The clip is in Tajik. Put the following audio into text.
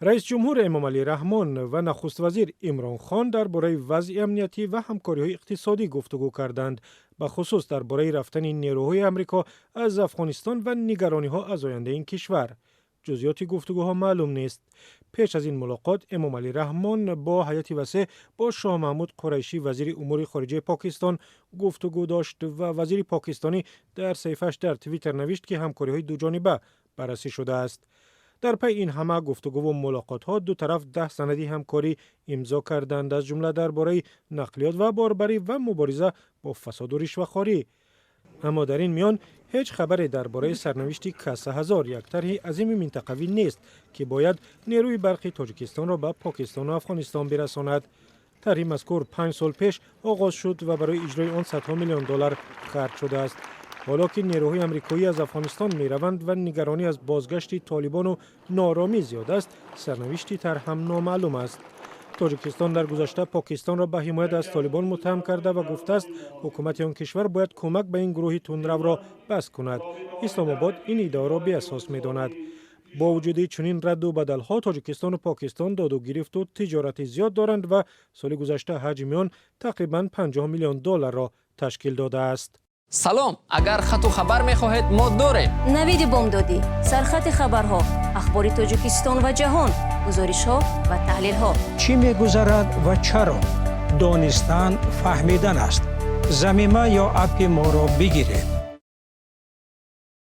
Раисҷумҳур Эмомалӣ Раҳмон ва нахуствазир Имрон Хон дар бораи вазъи амниятӣ ва ҳамкориҳои иқтисодӣ гуфтугӯ карданд, бахусус дар бораи рафтани нерӯҳои Амрико аз Афғонистон ва нигарониҳо аз ояндаи ин кишвар. Ҷузъиёти гуфтугӯҳо маълум нест. Пеш аз ин мулоқот Эмомалӣ Раҳмон бо ҳайати васеъ бо Шоҳ Маҳмуд Қурайшӣ, вазири умури хориҷаи Покистон, гуфтугӯ дошт ва вазири покистонӣ дар саҳифааш дар Твиттер навишт, ки ҳамкориҳои дуҷониба баррасӣ шудааст. Дар пайи ин ҳама гуфтугӯву мулоқотҳо ду тараф 10 санади ҳамкорӣ имзо карданд, аз ҷумла дар бораи нақлиёт ва борбарӣ ва мубориза бо фасоду ришвахорӣ. Аммо дар ин миён ҳеҷ хабаре дар бораи сарнавишти Каса ҳазор, як тарҳи азими минтақавӣ нест, ки бояд нерӯи барқи Тоҷикистонро ба Покистону Афғонистон бирасонад. Тарҳи мазкур 5 сол пеш оғоз шуд ва барои иҷрои он садҳо миллион доллар харҷ шудааст. Ҳоло ки нерӯҳои амрикоӣ аз Афғонистон мераванд ва нигаронӣ аз бозгашти толибону нооромӣ зиёд аст, сарнавишти тарҳ ҳам номаълум аст. Тоҷикистон дар гузашта Покистонро ба ҳимоят аз толибон муттаҳам карда ва гуфтааст, ҳукумати он кишвар бояд кӯмак ба ин гурӯҳи тундравро бас кунад. Исломобод ин иддаоро беасос медонад. Бо вуҷуди чунин радду бадалҳо, Тоҷикистону Покистон доду гирифту тиҷорати зиёд доранд ва соли гузашта ҳаҷми он тақрибан 50 миллион долларро ташкил додааст. Салом, агар хату хабар мехоҳед, мо дорем. Навиди бомдодӣ, сархати хабарҳо, ахбори Тоҷикистон ва ҷаҳон, гузоришҳо ва таҳлилҳо. Чӣ мегузарад ва чаро? Донистан фаҳмидан аст. Замима ё аппи моро бигиред.